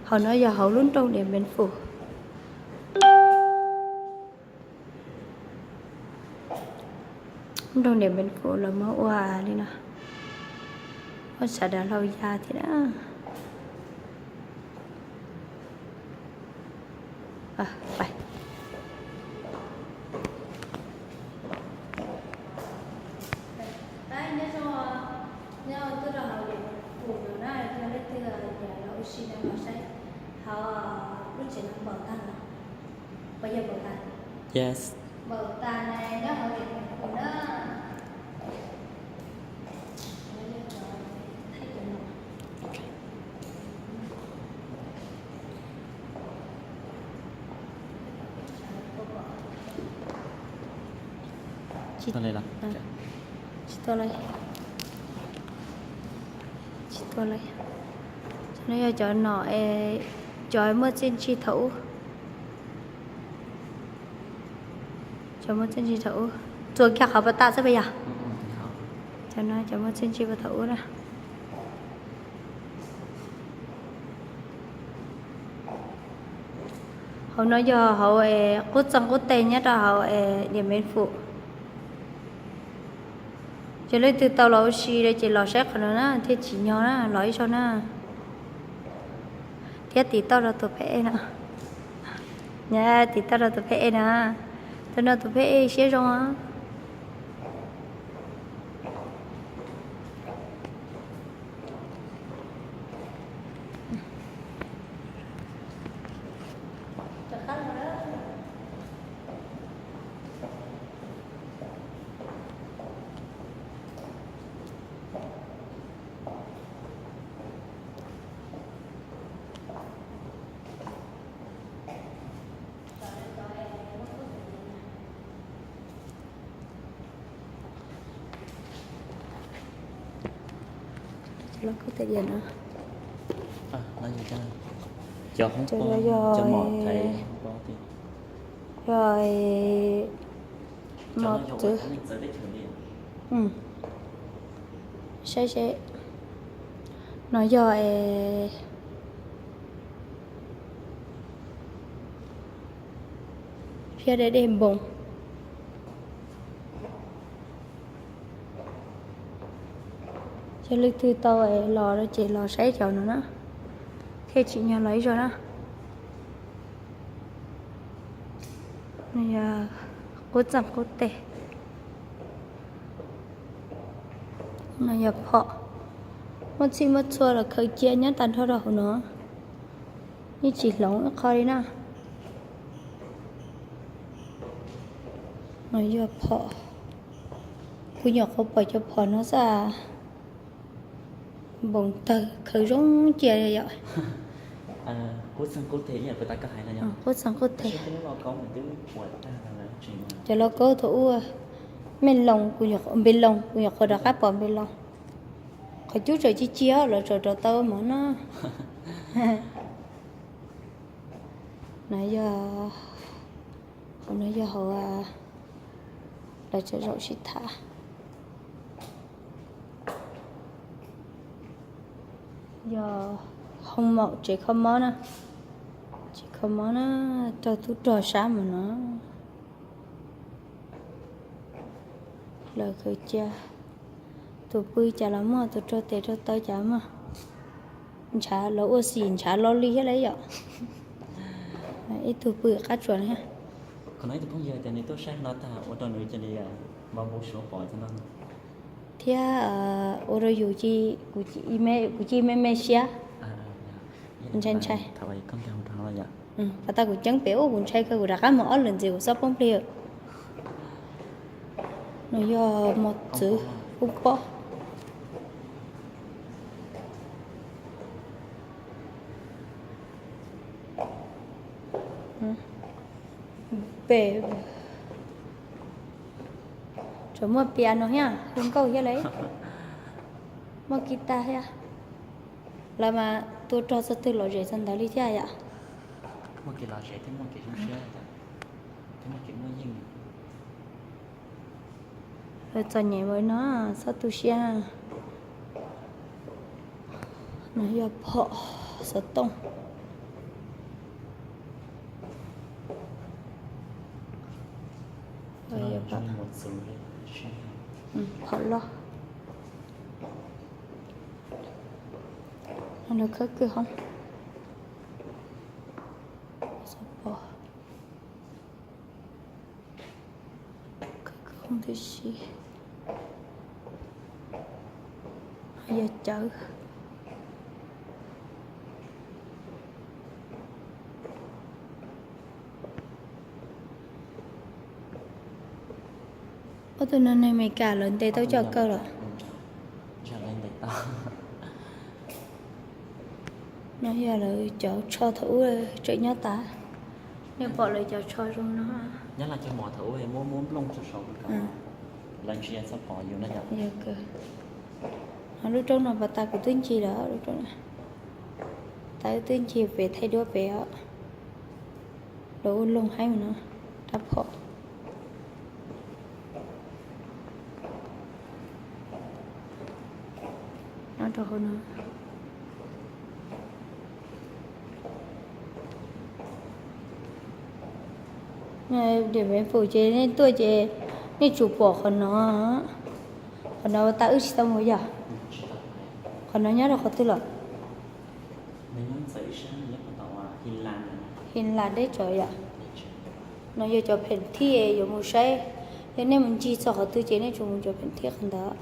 Hauv no yog hauv lub nroog Điện Biên Phủ. Nroog Điện Biên Phủ los muab ua li no, muab sawv daws hlau ya thiab na. Yes. Tsis tau li, tsis tau li. No yog cov nom, cov muaj txiaj ntsig thaum ub. Cov muaj txiaj ntsig thaum ub, txuas kiag qhov pas tas xwb puas yog? Cov no cov muaj txiaj ntsig puag thaum ub na. Hauv no yog hauv es qub txeeg qub teg nyob rau hauv es Điện Biên Phủ. Yog leej twg tau los ua si ces los saib qhov no na thiaj tsim nyog na, los ib zaug na. Thiab tim toj rau tus phev ej no. Nyob tim toj rau tus phev ej na. Tus no tus phev ej siab zoo. Cov hoob pob, cov mom thaiv hoob pob tiag. Yog mos txwv. Saib seb, no yog phiab dej dej npoos. Yog leej twg tau los ces los saib cov no na, thiaj tsim nyog los ib zaug na. Yog qub txeeg qub teg. No yog phom, muaj txhij muaj txhua los khaws cia nyob tag nrho rau hauv no, yeej tsis hloov ib qho li na. No yog phom, kuv nyuam qhuav pom cov phom no xwb. Npoos tawg khaws zoo cia yom. Qub txeeg qub teg. Cov lauj kaub thaum ub, me loos, npe loos, kuv nyuam qhuav rov qab pom npe loos. Qhov cub tseem ci ci los tseem rauv taws mov noj. No yog, hauv no yog hauv lawv tseem zaum sib tham. Yog hoo maum tsev kho mob na, tsev kho mob na, raug tub rog sab mus no. Lawv khaws cia, tus pw cas los muaj, tus raug tes raug taw cas muaj. Ntshav los ua xim ntshav lo li thiab lawm yom. Ib tug pw qab tsuas na. Qhov no ib tug phooj ywg tias nws tuaj saib no tag ua rau nws cia li npau npau suav pom cov no. Thiab ua rau yus, kuv cia me me siab. Ntshai ntshai. Pas tas kuv ceeb pem ub kuv ntshai kawg, kuv rov qab mus ob lwm ntxiv kuv txhob poob plig. No yog mos txwv kub pob. Pem tseem muaj piano thiab, hu nkauj thiab lawm, muaj kis tas thiab. Lawv mas tua rog txog twg lom zem txog ntawd li thiab yom. Lawv txom nyem ua no txhob tu siab. No yog phom xov tooj. Phom loj. Lawv khawb kwj hoob. Khawb kwj hoob tib si. Yog cawv. Ob tug no neeg Amelikas lawv ntes tau coj kawg los? No yog lawv cov tsho thaum ub tseem nyob tas. Nej pom lawv cov tsho zoo no. Lub roob no pas tas kuv twb ncig lawm, lub roob no tas wb twb ncig pem thaij duab pem os. Lawv ua loog haib no, rab phom. Nyob rau hauv no. Tias Mev Pum ces nej tuaj ces nej tsum pom qhov no. Qhov no tas wb tsis tau mus yog? Qhov no nyob rau qhov twg los? Hin Las deb tsawv yom. No yog cov pheem thij yuav mus saib. Yog nej mus ncig txog qhov twg ces nej tsum mus cov pheem thij qhov ntawd.